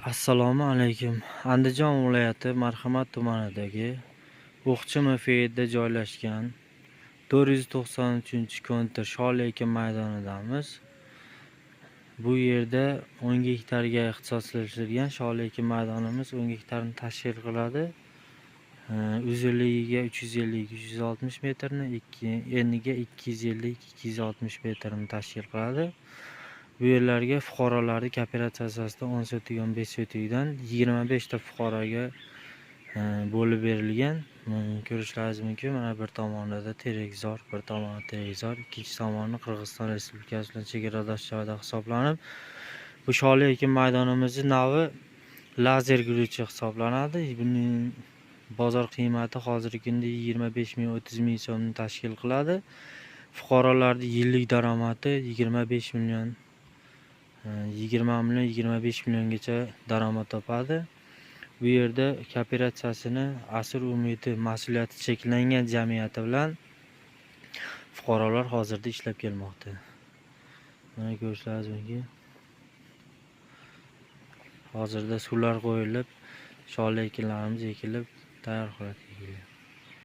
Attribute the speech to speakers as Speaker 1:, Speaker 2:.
Speaker 1: Assalomu alaykum. Andijon viloyati Marhamat tumanidagi O'qchi MFda joylashgan 493-kontur sholi ekin maydonidamiz. Bu yerda 10 gektarga ixtisoslashtirilgan sholi ekin maydonimiz 10 gektarni tashkil qiladi. Uzunligiga 350-360 metrni, eniga 250-260 metrni tashkil qiladi. Bu yerlarga fuqarolarni kooperatsiya asosida 10 sotik, 15 sotikdan 25 ta fuqaroga bo'lib berilgan. Ko'rishlaringiz mumkin, mana bir tomonida terekzor, bir tomoni terekzor, ikkinchi tomoni Qirg'iziston Respublikasi bilan chegaradosh joyda hisoblanib, bu sholi ekin maydonimizni navi lazer guruchi hisoblanadi. Buning bozor qiymati hozirgi kunda 25 ming, 30 ming so'mni tashkil qiladi. Fuqarolarning yillik daromadi 25 million, 20 million, 25 milliongacha daromad topadi. Bu yerda kooperatsiyasini Asr umidi mas'uliyati cheklangan jamiyati bilan fuqarolar hozirda ishlab kelmoqda. Mana ko'rishlaringiz mumkin. Hozirda suvlar qo'yilib, sholi ekinlarimiz ekilib, tayyor holatga kelgan.